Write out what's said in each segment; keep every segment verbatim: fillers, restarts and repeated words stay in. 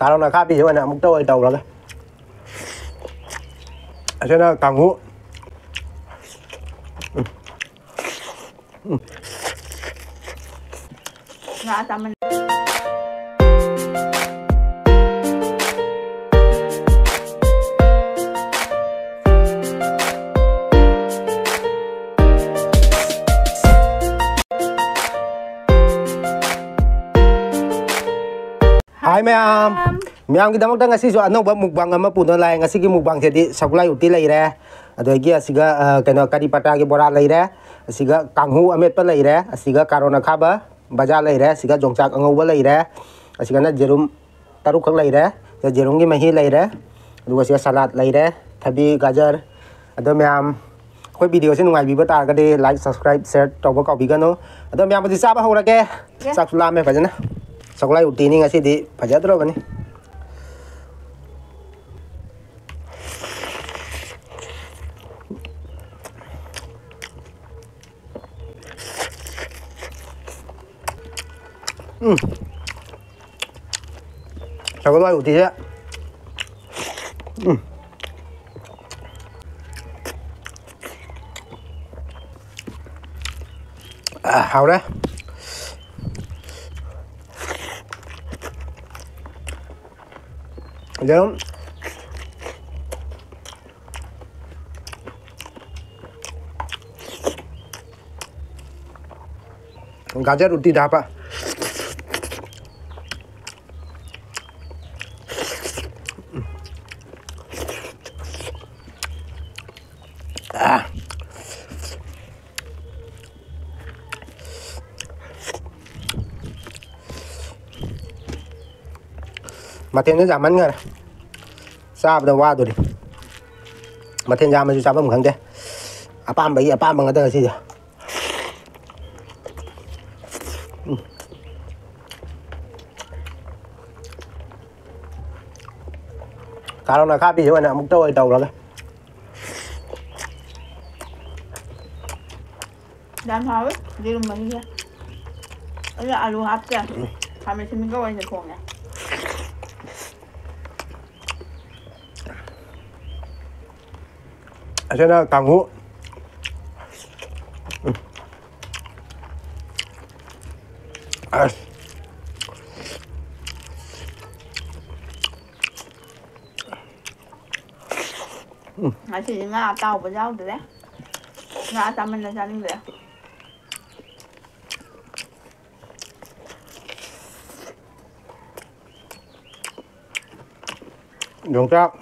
ꯀꯥꯔꯣꯟ ꯑꯈꯥꯕꯤꯁꯦ ꯑꯣꯏꯅ ꯑꯃꯨꯛꯇ ꯑꯣꯏ ꯇꯧꯔꯒ꯫ ꯑꯁꯤꯅ ꯀꯥꯡꯍꯧ꯫ ꯉꯥ ꯆꯥꯃꯟ- Hi ꯃꯌꯥꯝ꯫ ꯃꯌꯥꯝꯒꯤꯗꯃꯛꯇ ꯉꯁꯤꯁꯨ ꯑꯅꯧꯕ mukbang ꯑꯃ ꯄꯨꯗꯨꯅ ꯂꯥꯛꯑꯦ꯫ ꯉꯁꯤꯒꯤ mukbangꯁꯤꯗꯤ ꯁꯒꯣꯜꯍꯋꯥꯏ ꯎꯇꯤ ꯂꯩꯔꯦ, ꯑꯗꯒꯤ ꯑꯁꯤꯒ, ꯑ, ꯀꯩꯅꯣ, ꯀꯔꯤ ꯄꯇꯥꯒꯤ ꯕꯣꯔꯥ ꯂꯩꯔꯦ, ꯑꯁꯤꯒ ꯀꯥꯡꯍꯧ ꯑꯃꯦꯠꯄ ꯂꯩꯔꯦ, ꯑꯁꯤꯒ ꯀꯥꯔꯣꯟ ꯑꯈꯥꯕ ꯕꯖꯥꯔ ꯂꯩꯔꯦ, ꯑꯁꯤꯒ ꯌꯣꯡꯆꯥꯛ ꯑꯉꯧꯕ ꯂꯩꯔꯦ, ꯑꯁꯤꯒꯅ ꯌꯦꯔꯨꯝ ꯇꯔꯨꯛꯈꯛ ꯂꯩꯔꯦ, ꯁꯤꯗ ꯌꯦꯔꯨꯝꯒꯤ ꯃꯍꯤ ꯂꯩꯔꯦ, ꯑꯗꯨꯒ ꯁꯤꯗ salad ꯂꯩꯔꯦ, ꯊꯕꯤ, ꯒꯖꯔ꯫ ꯑꯗꯣ ꯃꯌꯥꯝ, ꯑꯩꯈꯣꯏ videoꯁꯤ ꯅꯨꯡꯉꯥꯏꯕꯤꯕ ꯇꯥꯔꯒꯗꯤ like, subscribe, share ꯇꯧꯕ ꯀꯥꯎꯕꯤꯒꯅꯨ꯫ ꯑꯗꯣ ꯃꯌꯥꯝ, ꯍꯧꯖꯤꯛ ꯆꯥꯕ ꯍꯧꯔꯒꯦ꯫ ꯌꯦ꯫ ꯆꯥꯛꯁꯨ ꯂꯥꯝꯃꯦ ꯐꯖꯅ꯫ ꯁꯒꯣꯜꯍꯋꯥꯏ ꯎꯇꯤꯅꯤ ꯉꯁꯤꯗꯤ, ꯐꯖꯗ꯭ꯔꯣꯕꯅꯤ꯫ ꯎꯝ꯫ ꯁꯒꯣꯜꯍꯋꯥꯏ ꯎꯇꯤꯁꯦ꯫ ꯎꯝ꯫ ꯑ, ꯍꯥꯎꯔꯦ꯫ ꯌꯦꯔꯨꯝ꯫ ꯒꯥꯖꯔ ꯎꯇꯤꯗ ꯍꯥꯞꯄ꯫ ꯑꯥ꯫ ꯃꯊꯦꯜꯁꯦ ꯌꯥꯝꯃꯟꯈꯔꯦ꯫ ꯆꯥꯕꯗ ꯋꯥꯗꯣꯔꯤ꯫ ꯃꯊꯦꯜ ꯌꯥꯝꯃꯁꯨ ꯆꯥꯐꯝ ꯈꯪꯗꯦ꯫ ꯑꯄꯥꯝꯕꯒꯤ ꯑꯄꯥꯝꯕ ꯉꯥꯛꯇ ꯉꯁꯤꯗꯤ꯫ ꯎꯝ꯫ ꯀꯥꯔꯣꯟ ꯑꯈꯥꯕꯤꯁꯦ ꯑꯣꯏꯅ ꯑꯃꯨꯛꯇ ꯑꯣꯏ ꯇꯧꯔꯒ꯫ ꯌꯥꯝ ꯍꯥꯎꯋꯦ ꯌꯦꯔꯨꯝ ꯃꯍꯤꯁꯦ꯫ ꯑꯩꯅ ꯑꯂꯨ ꯍꯥꯞꯇꯦ꯫ ꯎꯝ꯫ ꯈꯥꯃꯦꯟ ꯑꯁꯤꯟꯕꯒ ꯑꯣꯏꯅ ꯊꯣꯡꯉꯦ꯫ ꯑꯁꯤꯅ ꯀꯥꯡꯍꯧ꯫ ꯎꯝ꯫ ꯑꯁ꯫ ꯎꯝ꯫ ꯉꯁꯤꯗꯤ ꯉꯥ ꯑꯇꯥꯎꯕ ꯌꯥꯎꯗ꯭ꯔꯦ꯫ ꯉꯥ ꯆꯥꯃꯟꯗ ꯆꯥꯅꯤꯡꯗ꯭ꯔꯦ꯫ ꯌꯣꯡꯆꯥꯛ꯫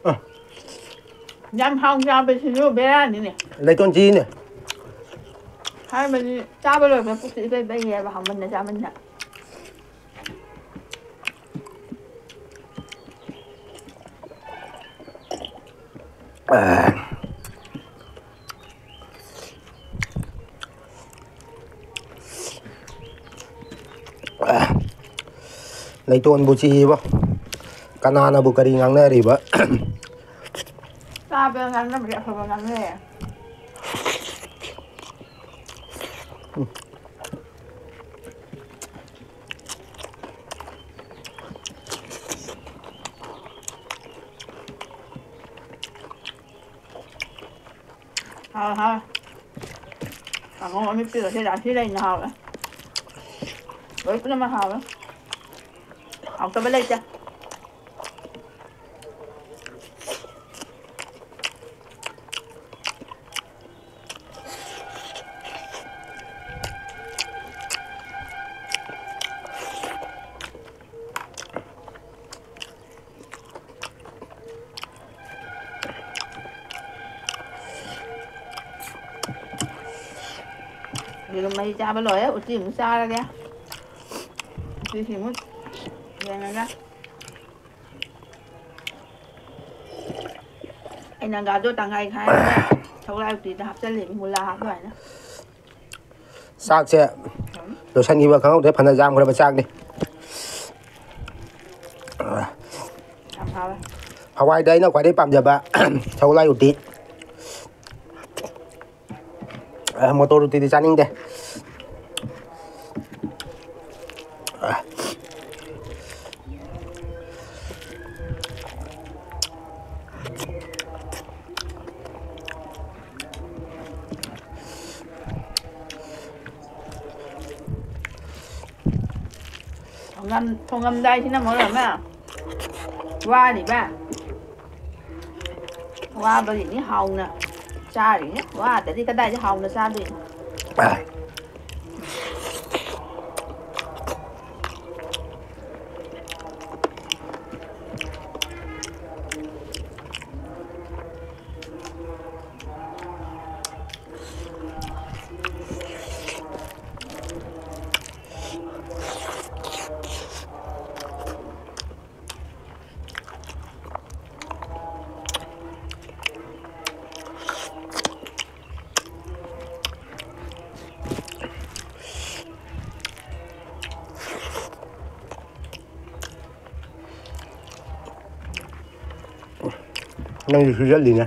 ꯑ꯫ ꯌꯥꯝ ꯍꯥꯎ ꯆꯥꯕꯁꯤꯁꯨ ꯕꯦꯔꯥꯅꯤꯅꯦ꯫ ꯂꯩꯇꯣꯟ ꯆꯤꯅꯦ꯫ ꯍꯥꯏꯕꯗꯤ ꯆꯥꯕ ꯂꯣꯏꯕꯗ ꯄꯨꯛꯁꯦ ꯏꯄꯩ ꯄꯩꯌꯦꯕ, ꯍꯥꯎꯃꯟꯅ ꯆꯥꯃꯟꯅ꯫ ꯑ꯫ ꯂꯩꯇꯣꯟꯕꯨ ꯆꯤꯛꯏꯕꯣ꯫ ꯀꯅꯥꯅꯕꯨ ꯀꯔꯤ ꯉꯥꯡꯅꯔꯤꯕ? ꯆꯥꯕꯗ ꯉꯥꯡꯅꯕꯗꯤ ꯑꯐꯕ ꯉꯥꯡꯅꯩꯌꯦ꯫ ꯍꯥꯎ, ꯍꯥꯎ꯫ ꯀꯥꯡꯍꯧ ꯑꯃꯦꯠꯄꯤꯒꯁꯦ ꯔꯥꯁꯤ ꯂꯩꯅ ꯍꯥꯎꯋꯦ꯫ ꯂꯣꯏ ꯄꯨꯝꯅꯃꯛ ꯍꯥꯎꯋꯦ꯫ ꯍꯥꯎꯇꯕ ꯂꯩꯇꯦ꯫ ꯌꯦꯔꯨꯝ ꯃꯍꯤ ꯆꯥꯕ ꯂꯣꯏꯔꯦ, ꯎꯇꯤ ꯑꯃꯨꯛ ꯆꯥꯔꯒꯦ꯫ ꯎꯇꯤꯁꯤ ꯑꯃꯨꯛ ꯌꯦꯡꯉꯒ꯫ ꯑꯩꯅ ꯒꯥꯖꯣ ꯇꯪꯈꯥꯏ ꯈꯥꯏꯔꯒ ꯁꯒꯣꯜ ꯍꯋꯥꯏ ꯎꯇꯤꯗ ꯍꯥꯞꯆꯜꯂꯦ, ꯃꯨꯂꯥ ꯍꯥꯞꯄ ꯍꯥꯏꯅ꯫ ꯆꯥꯛꯁꯦ ꯂꯣꯏꯁꯤꯟꯈꯤꯕ ꯈꯪꯍꯧꯗ꯭ꯔꯦ, ꯐꯅ ꯌꯥꯝꯈ꯭ꯔꯕ ꯆꯥꯛꯅꯤ꯫ ꯌꯥꯝ ꯍꯥꯎꯋꯦ꯫ ꯍꯋꯥꯏꯗ ꯑꯩꯅ ꯈ꯭ꯋꯥꯏꯗꯩ ꯄꯥꯝꯖꯕ ꯁꯒꯣꯜꯍꯋꯥꯏ ꯎꯇꯤ꯫ ꯑ, ꯃꯣꯇꯣꯔ ꯎꯇꯤꯗꯤ ꯆꯥꯅꯤꯡꯗꯦ꯫ ꯊꯣꯡꯉꯝ- ꯊꯣꯡꯉꯝꯗꯥꯏꯁꯤꯅ ꯃꯔꯣꯜ ꯑꯃ ꯋꯥꯔꯤꯕ꯫ ꯋꯥꯕꯒꯤꯅꯤ ꯍꯥꯎꯅ ꯆꯥꯔꯤꯁꯦ꯫ ꯋꯥꯗꯗꯤ ꯀꯗꯥꯏꯗ ꯍꯥꯎꯅ ꯆꯥꯗꯣꯏꯅꯣ? ꯅꯪꯁꯨ ꯁꯨꯖꯜꯂꯤꯅꯦ꯫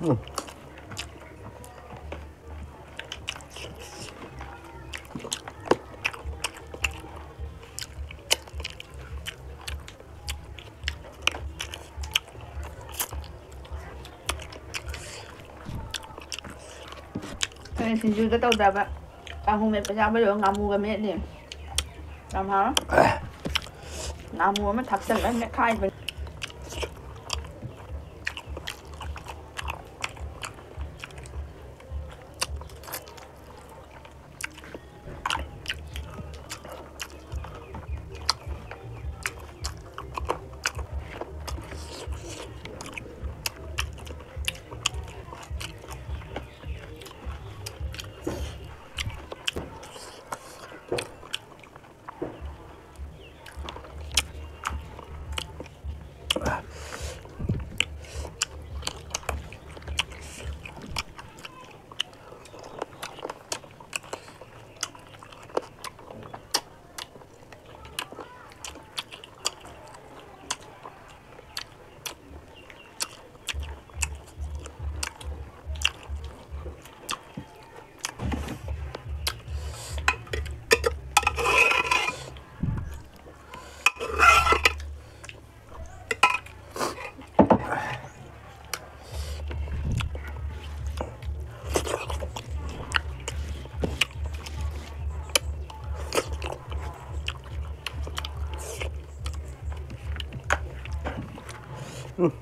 ꯎꯝ꯫ ꯑꯩ ꯁꯤꯡꯖꯨꯗ ꯇꯧꯗꯕ ꯀꯥꯡꯍꯧ ꯃꯦꯠꯄ ꯆꯥꯕ ꯂꯣꯏꯔ ꯉꯥꯃꯨꯒ ꯃꯦꯠꯂꯤ꯫ ꯌꯥꯝ ꯍꯥꯎꯔꯦ꯫ ꯉꯥꯃꯨ ꯑꯃ ꯊꯥꯛꯆꯜꯂ ꯃꯦꯠꯈꯥꯏꯕꯅꯤ꯫ ꯎꯝ꯫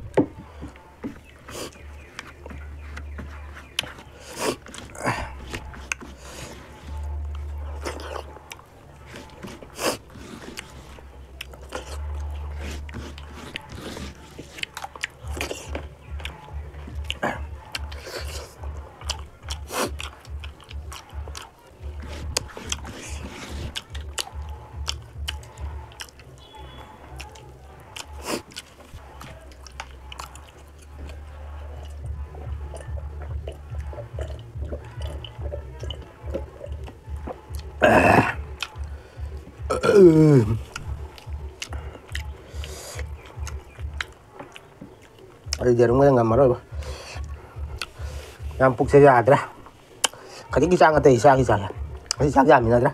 ꯑꯩ ꯌꯦꯔꯨꯝꯒ ꯉꯝꯃꯔꯣꯏꯕ꯫ ꯌꯥꯝ ꯄꯨꯛꯁꯦ ꯌꯥꯗ꯭ꯔꯦ꯫ ꯈꯖꯤꯛꯀꯤ ꯆꯥꯡ ꯑꯇꯩ ꯆꯥꯈꯤ ꯆꯥꯈꯤ꯫ ꯉꯁꯤ ꯆꯥꯛ ꯌꯥꯝꯃꯤꯟꯅꯗ꯭ꯔꯦ꯫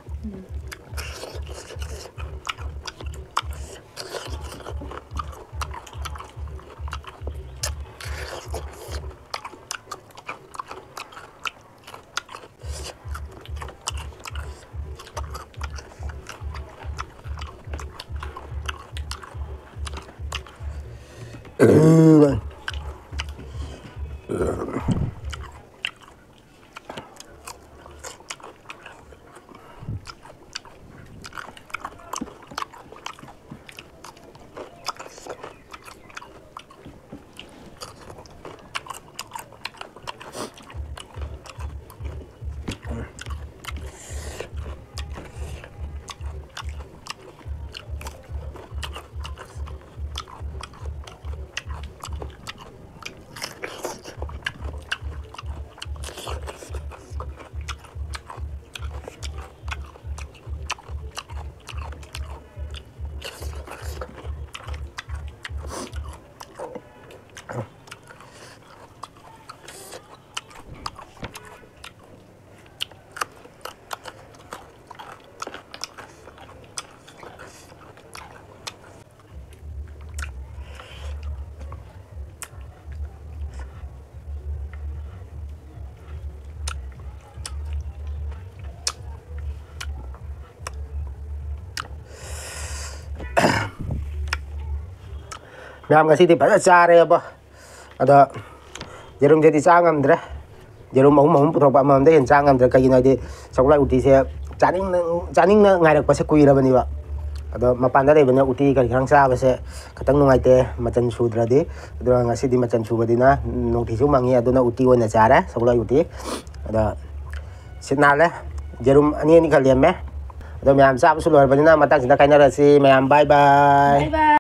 ꯃꯌꯥꯝ, ꯉꯁꯤꯗꯤ ꯐꯖꯅ ꯆꯥꯔꯦꯕ꯫ ꯑꯗꯣ ꯌꯦꯔꯨꯝꯁꯤꯗꯤ ꯆꯥ ꯉꯝꯗ꯭ꯔꯦ꯫ ꯌꯦꯔꯨꯝ ꯑꯍꯨꯝ ꯑꯍꯨꯝ ꯄꯨꯊꯣꯛꯄ, ꯑꯃꯃꯝꯗ ꯍꯦꯟꯅ ꯆꯥ ꯉꯝꯗ꯭ꯔꯦ꯫ ꯀꯩꯒꯤꯅꯣ ꯍꯥꯏꯗꯤ ꯁꯒꯣꯜꯍꯋꯥꯏ ꯎꯇꯤꯁꯦ ꯆꯥꯅꯤꯡꯅ, ꯆꯥꯅꯤꯡꯅ ꯉꯥꯏꯔꯛꯄꯁꯦ ꯀꯨꯏꯔꯕꯅꯦꯕ꯫ ꯑꯗꯣ ꯃꯄꯥꯟꯗ ꯂꯩꯕꯅ ꯎꯇꯤ ꯀꯔꯤ ꯈꯔ ꯆꯥꯕꯁꯦ ꯈꯤꯇꯪ ꯅꯨꯡꯉꯥꯏꯇꯦ, ꯃꯆꯜ ꯁꯨꯗ꯭ꯔꯗꯤ꯫ ꯑꯗꯨꯅ ꯉꯁꯤꯗꯤ ꯃꯆꯜ ꯁꯨꯕꯅꯤꯅ ꯅꯣꯡꯊꯤꯁꯨ ꯃꯪꯉꯤ, ꯑꯗꯨꯅ ꯎꯇꯤ ꯑꯣꯏꯅ ꯆꯥꯔꯦ, ꯁꯒꯣꯜꯍꯋꯥꯏ ꯎꯇꯤ꯫ ꯑꯗꯣ ꯁꯤꯠ ꯅꯥꯜꯂꯦ꯫ ꯌꯦꯔꯨꯝ ꯑꯅꯤ ꯑꯅꯤꯈꯛ ꯂꯦꯝꯃꯦ꯫ ꯑꯗꯣ ꯃꯌꯥꯝ ꯆꯥꯕꯁꯨ ꯂꯣꯏꯔꯕꯅꯤꯅ ꯃꯇꯥꯡꯁꯤꯗ ꯀꯥꯏꯅꯔꯁꯤ꯫ ꯃꯌꯥꯝ bye bye꯫ Bye bye꯫